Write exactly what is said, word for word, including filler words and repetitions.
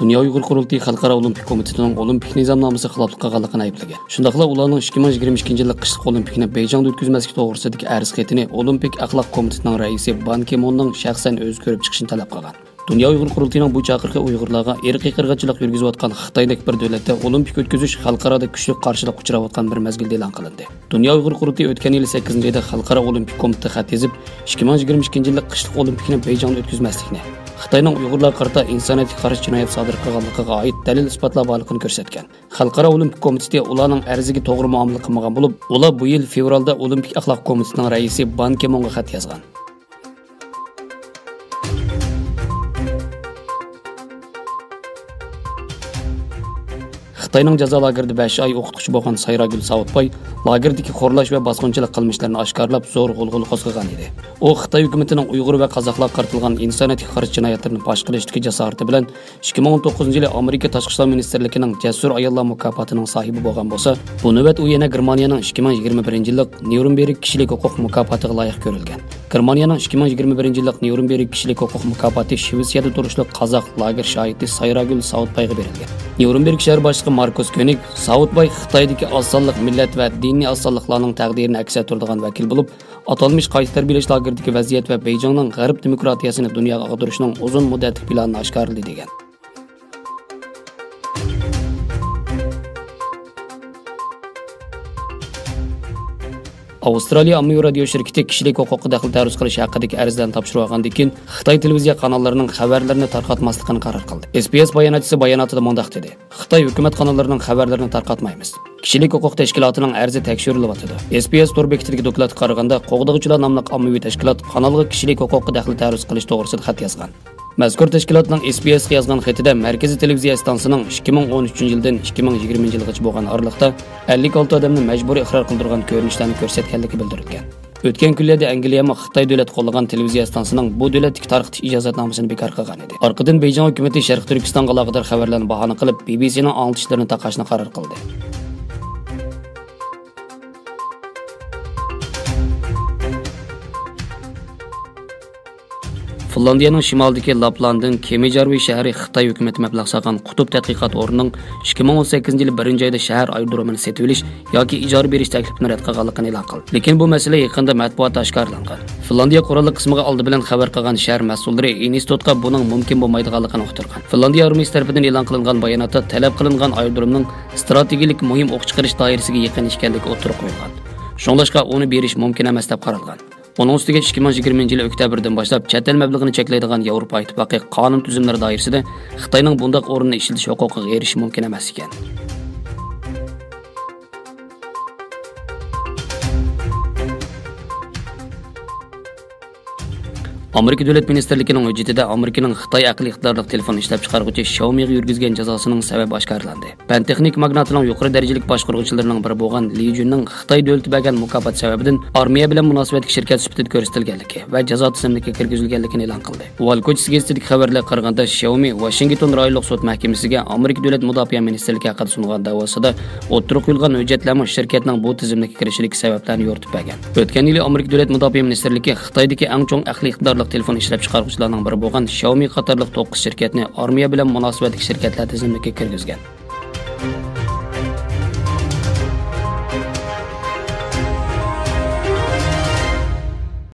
دۇنيا ئۇيغۇر قۇرۇلتىيى خەلقئارا ئولىمپىك كومىتېتىنىڭ ئولىمپىك نىزامنامىسىغا خىلاپلىق قىلغانلىقىنى ئەيىبلىگەن. شۇنداقلا ئۇلارنىڭ ئىككى مىڭ يىگىرمە ئىككىنچى يىللىق قىشلىق ئولىمپىكنى بېيجىڭدا ئۆتكۈزمەسلىك توغرىسىدىكى ئەرز خېتىنى ئولىمپىك ئەخلاق كومىتېتىنىڭ رەئىسى بان كى موننىڭ شەخسەن ئۆزى كۆرۈپ چىقىشىنى تەلەپ قىلغان. دۇنيا ئۇيغۇر قۇرۇلتىيىنىڭ بۇ چاقىرىقى ئۇيغۇرلارغا ئىرقىي قىرغىنچىلىق يۈرگۈزۈۋاتقان خىتايدەك بىر دۆلەتتە ئولىمپىك ئۆتكۈزۈش خەلقئارادا كۈچلۈك قارشىلىققا ئۇچراۋاتقان بىر مەزگىلدە ئېلان قىلىندى. دۇنيا ئۇيغۇر قۇرۇلتىيى ئۆتكەن يىلى سەككىزىنچى ئايدا خەلقئارا ئولىمپىك كومىتېتىغا خەت يېزىپ، ئىككى مىڭ يىگىرمە ئىككىنچى يىللىق قىشلىق ئولىمپىكنى بېيجىڭدا ئۆتكۈزمەسلىكنى، خىتاينىڭ ئۇيغۇرلارغا قارىتا ئىنسانىيەتكە قارشى جىنايەت سادىر قىلغانلىقىغا ئائىت دەلىل-ئىسپاتلار بارلىقىنى كۆرسەتكەن. خەلقئارا ئولىمپىك كومىتېتى ئۇلارنىڭ ئەرزىگە توغرا مۇئامىلە قىلمىغان بولۇپ، ئۇلار بۇ يىل فېۋرالدا ئولىمپىك ئەخلاق كومىتېتىنىڭ رەئىسى بان كى مونغا خەت يازغان. خىتاينىڭ جازا لاگېرىدا بەش ئاي ئوقۇتقۇچى بولغان سايراگۈل ساۋۇتباي لاگېردىكى خورلاش ۋە باسقۇنچىلىق قىلمىشلىرىنى ئاشكارىلاپ، زور غۇلغۇلا قوزغىغان ئىدى. ئۇ خىتاي ھۆكۈمىتىنىڭ ئۇيغۇر ۋە قازاقلارغا قارىتىلغان ئىنسانىيەتكە قارشى جىنايەتلىرىنى پاش قىلىشتىكى جاسارىتى بىلەن ئىككى مىڭ ئون توققۇزىنچى يىلى ئامېرىكا تاشقى ئىشلار مىنىستىرلىكىنىڭ جەسۇر ئاياللار مۇكاپاتىنىڭ ساھىبى بولغان بولسا، بۇ نۆۋەت ئۇ يەنە گېرمانىيەنىڭ ئىككى مىڭ يىگىرمە بىرىنچى يىللىق نيۇرنبېرگ كىشىلىك ھوقۇق مۇكاپاتىغا لايىق كۆرۈلگەن. گېرمانىيەنىڭ ئىككى مىڭ يىگىرمە بىرىنچى يىللىق نيۇرنبېرگ كىشىلىك ھوقۇق مۇكاپاتى شىۋېتسىيەدە تۇرۇشلۇق قازاق لاگېر شاھىتى سايراگۈل ساۋۇتبايغا بېرىلگەن. نيۇرنبېرگ شەھەر باشلىقى ماركوس كۆنىگ ساۋۇتباي خىتايدىكى ئاز سانلىق مىللەت ۋە دىنىي ئاز سانلىقلارنىڭ تەقدىرىنى ئەكس ئەتتۈرىدىغان ۋەكىل بولۇپ، ئاتالمىش قايتا تەربىيەلەش لاگېرىدىكى ۋەزىيەت ۋە بېيجىڭنىڭ غەرب دېموكراتىيەسىنى دۇنياغا ئاغدۇرۇشنىڭ ئۇزۇن مۇددەتلىك پىلانىنى ئاشكارىلىدى، دېگەن. ئاۋسترالىيە ئاممىۋى رادىيو شىركىتى كىشىلىك ھوقۇققا دەخلى تەرۇز قىلىش ھەققىدىكى ئەرزلەرنى تاپشۇرۇۋالغاندىن كېيىن، خىتاي تېلېۋىزىيە قاناللىرىنىڭ خەۋەرلىرىنى تارقاتماسلىقىنى قارار قىلدى. ئېس بى ئېس باياناتچىسى باياناتىدا مۇنداق دېدى: «خىتاي ھۆكۈمەت قاناللىرىنىڭ خەۋەرلىرىنى تارقاتمايمىز. كىشىلىك ھوقۇق تەشكىلاتىنىڭ ئەرزى تەكشۈرۈلۈۋاتىدۇ.» ئېس بى ئېس تور بېكىتىدىكى دوكلاتقا قارىغاندا، قوغدىغۇچىلار ناملىق ئاممىۋى تەشكىلات قانالغا كىشىلىك ھوقۇققا دەخلى تەرۇز قىلىش توغرىسىدا خەت يازغان. مەزكۇر تەشكىلاتنىڭ ئېس بى ئېسقا يازغان خېتىدە مەركىزىي تېلېۋىزىيە ئىستانسىسىنىڭ ئىككى مىڭ ئون ئۈچىنچى يىلدىن ئىككى مىڭ يىگىرمىنچى يىلغىچە بولغان ئارىلىقتا ئەللىك ئالتە ئادەمنى مەجبۇرىي ئىقرار قىلدۇرغان كۆرۈنۈشلەرنى كۆرسەتكەنلىكى بىلدۈرۈلگەن. ئۆتكەن كۈنلەردە ئەنگلىيەمۇ خىتاي دۆلەت قوللىغان تېلېۋىزىيە ئىستانسىسىنىڭ بۇ دۆلەتتىكى تارقىتىش ئىجازەتنامىسىنى بىكار قىلغان ئىدى. ئارقىدىن بېيجىڭ ھۆكۈمىتى شەرقىي تۈركىستانغا ئالاقىدار خەۋەرلەرنى باھانە قىلىپ، بى بى سىنىڭ ئاڭلىتىشلىرىنى تاقاشنى قارار قىلدى. فىنلاندىيەنىڭ شىمالىدىكى لاپلاندىن كېمىجارۋى شەھىرى خىتاي ھۆكۈمىتى مەبلەغ سالغان قۇتۇپ تەتقىقات ئورنىنىڭ ئىككى مىڭ ئون سەككىزىنچى يىلى بىرىنچى ئايدا شەھەر ئايرودرومىنى سېتىۋېلىش ياكى ئىجارە بېرىش تەكلىپىنى رەت قىلغانلىقىنى ئېلان قىلدى. لېكىن بۇ مەسىلە يېقىندا مەتبۇئاتتا ئاشكارىلانغان. فىنلاندىيە قوراللىق قىسمىغا ئالدى بىلەن خەۋەر قىلغان شەھەر مەسئۇللىرى ئىنستىتۇتقا بۇنىڭ مۇمكىن بولمايدىغانلىقىنى ئۇقتۇرغان. فىنلاندىيە ئارمىيىسى تەرىپىدىن ئېلان قىلىنغان باياناتتا تەلەپ قىلىنغان ئايرودرومنىڭ ستراتېگىيەلىك مۇھىم ئوق چىقىرىش دائىرىسىگە يېقىن ئىكەنلىكى ئوتتۇرىغا قويۇلغان. شۇڭلاشقا ئۇنى بېرىش مۇمكىن ئەمەس دەپ قارالغان. ئۇنىڭ ئۈستىگە ئىككى مىڭ يىگىرمىنچى يىل ئۆكتەبىردىن باشلاپ چەت ئەل مەبلىغىنى چەكلەيدىغان ياۋروپا ئىتتىپاقى قانۇن تۈزۈملىرى دائىرىسىدە خىتاينىڭ بۇنداق ئورۇننى ئىشلىتىش ھوقۇقىغا ئېرىشىش مۇمكىن ئەمەس ئىكەن. ئامېرىكا دۆلەت مىنىستىرلىكىنىڭ ھۆججىتىدە ئامېرىكىنىڭ خىتاي ئەقلىي ئىقتىدارلىق تېلېفون ئىشلەپچىقارغۇچى شياۋمىغا يۈرگۈزگەن جازاسىنىڭ سەۋەبى ئاشكارىلاندى. پەن تېخنىكا ماگناتىنىڭ يۇقىرى دەرىجىلىك باشقۇرغۇچىلىرىنىڭ بىرى بولغان لى جۈننىڭ خىتاي دۆلىتى بەرگەن مۇكاپات سەۋەبىدىن ئارمىيە بىلەن مۇناسىۋەتلىك شىركەت سۈپىتىدە كۆرسىتىلگەنلىكى ۋە جازا تىزىملىكىگە كىرگۈزۈلگەنلىكىنى ئېلان قىلدى. ۋال كوچىسى گېزىتىدىكى خەۋەرلەرگە قارىغاندا، شياۋمى ۋاشىنگتون رايونلۇق سوت مەھكىمىسىگە ئامېرىكا دۆلەت مۇداپىئە مىنىستىرلىكى ھەققىدە سۇنغان دەۋاسىدا ئوتتۇرىغا قويۇلغان ھۆججەتلەرمۇ شىركەتنىڭ بۇ تىزىملىككە كىرىشىدىكى سەۋەبلەرنى يورۇتۇپ بەرگەن. ئۆتكەن يىلى ئامېرىكا دۆلەت مۇداپىئە مىنىستىرلىكى خىتايدىكى ئەڭ چوڭ ئەقلىي ئىقتىدارلىق تېلېفون ئىشلەپچىقارغۇچىلارنىڭ بىرى بولغان شياۋمى قاتارلىق توققۇز شىركەتنى ئارمىيە بىلەن مۇناسىۋەتلىك شىركەتلەر تىزىملىكىگە كىرگۈزگەن.